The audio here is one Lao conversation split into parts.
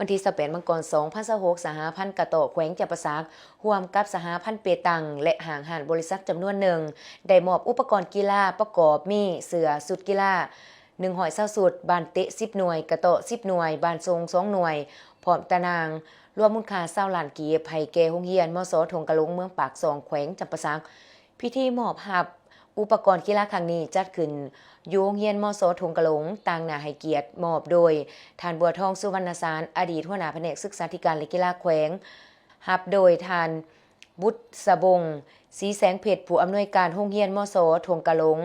ວັນທີຊາວແປດ ມັງກອນ ສອງພັນຊາວຫົກ ສະຫະພັນກະຕໍ້ແຂວງຈຳປາສັກ ຮ່ວມກັບສະຫະພັນເປຕັງ ແລະ ຫ້າງຮ້ານບໍລິສັດຈຳນວນໜຶ່ງ ໄດ້ມອບອຸປະກອນກິລາປະກອບມີເສື້ອຊຸດກິລາ ໜຶ່ງຮ້ອຍຊາວຊຸດ, ບານເຕະ ສິບໜ່ວຍ, ກະຕໍ້ ສິບໜ່ວຍ, ບານສົ່ງ ສອງໜ່ວຍ ພ້ອມຕາໜ່າງ ລວມມູນຄ່າ ຊາວລ້ານກີບ ໃຫ້ແກ່ໂຮງຮຽນ ມສ ທົ່ງກະຫຼົງ ເມືອງປາກຊ່ອງ ແຂວງຈຳປາສັກ. ພິທີມອບຮັບອຸປະກອນກິລາຄັ້ງນີ້ຈັດຂຶ້ນຢູ່ໂຮງຮຽນ ມສ ທົ່ງກະຫຼົງ, ຕາງໜ້າໃຫ້ກຽດມອບໂດຍ ທ່ານ ບົວທອງ ສຸວັນນະສານ ອະດີດຫົວໜ້າພະແນກສຶກສາທິການ ແລະ ກິລາແຂວງ, ຮັບໂດຍທ່ານ ບຸດສະບົງ ສີແສງເພັດ ຜູ້ອຳນວຍການໂຮງຮຽນ ມສ ທົ່ງກະຫຼົງ,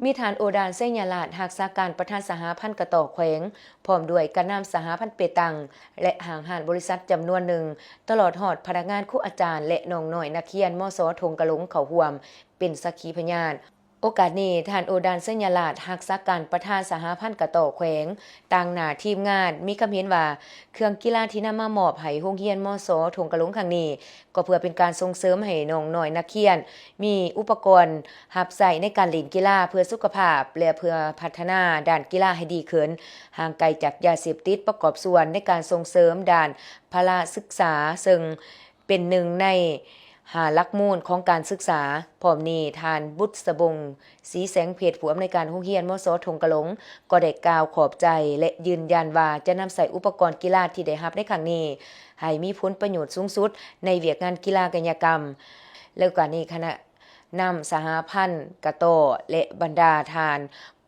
ມີທ່ານ ໂອດານ ໄຊຍະລາດ ຮັກສາການປະທານສະຫະພັນກະຕໍ້ແຂວງ ພ້ອມດ້ວຍການນຳສະຫະພັນເປຕັງ ແລະ ຫ້າງຮ້ານບໍລິສັດຈຳນວນໜຶ່ງ, ຕະຫຼອດຮອດພະນັກງານ, ຄູອາຈານ ແລະ ນ້ອງນ້ອຍນັກຮຽນ ມສ ທົ່ງກະຫຼົງ ເຂົ້າຮ່ວມເປັນສັກຂີພະຍານ. ໂອກາດນີ້, ທ່ານ ໂອດານ ໄຊຍະລາດ ຮັກສາການປະທານສະຫະພັນກະຕໍ້ແຂວງ ຕາງໜ້າທີມງານ ມີຄຳເຫັນວ່າ ເຄື່ອງກິລາທີ່ນຳມາມອບໃຫ້ໂຮງຮຽນ ມສ ທົ່ງກະຫຼົງຄັ້ງນີ້ ກໍເພື່ອເປັນການສົ່ງເສີມໃຫ້ນ້ອງນ້ອຍນັກຮຽນ ມີອຸປະກອນຮັບໃຊ້ໃນການຫຼິ້ນກິລາເພື່ອສຸຂະພາບ ແລະ ເພື່ອພັດທະນາດ້ານກິລາໃຫ້ດີຂຶ້ນ, ຫ່າງໄກຈາກຢາເສບຕິດ, ປະກອບສ່ວນໃນການສົ່ງເສີມດ້ານພະລະສຶກສາ, ເຊິ່ງເປັນໜຶ່ງໃນຫ້າຫຼັກມູນຂອງການສຶກສາ. ພ້ອມນີ້, ທ່ານ ບຸດສະບົງ ສີແສງເພັດ ຜູ້ອຳນວຍການໂຮງຮຽນ ມສ ທົ່ງກະຫຼົງ ກໍໄດ້ກ່າວຂອບໃຈ ແລະ ຢືນຢັນວ່າຈະນຳໃຊ້ອຸປະກອນກິລາທີ່ໄດ້ຮັບໃນຄັ້ງນີ້ ໃຫ້ມີຜົນປະໂຫຍດສູງສຸດໃນວຽກງານກິລາກາຍະກຳ. ແລະ ໂອກາດນີ້ຄະນະນຳສະຫະພັນກະຕໍ້ ແລະ ບັນດາທ່ານ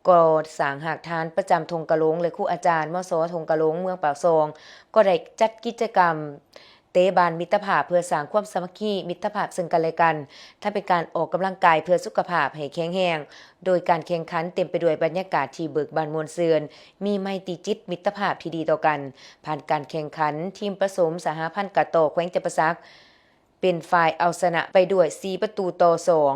ກໍ່ສ້າງຮາກຖານປະຈຳທົ່ງກະຫຼົງ ແລະ ຄູອາຈານ ມສ ທົ່ງກະຫຼົງ ເມືອງປາກຊ່ອງ ກໍໄດ້ຈັດກິດຈະກຳເຕະບານມິດຕະພາບ ເພື່ອສ້າງຄວາມສາມັກຄີມິດຕະພາບເຊິ່ງກັນ ແລະ ກັນ, ທັງເປັນການອອກກຳລັງກາຍເພື່ອສຸຂະພາບໃຫ້ແຂງແຮງ, ໂດຍການແຂ່ງຂັນເຕັມໄປດ້ວຍບັນຍາກາດທີ່ເບີກບານມ່ວນຊື່ນ, ມີໄມຕີຈິດມິດຕະພາບທີ່ດີຕໍ່ກັນ. ຜ່ານການແຂ່ງຂັນ, ທີມປະສົມສະຫະພັນກະຕໍ້ແຂວງຈຳປາສັກ ເປັນຝ່າຍເອົາຊະນະໄປດ້ວຍ ສີ່ປະຕູຕໍ່ສອງ.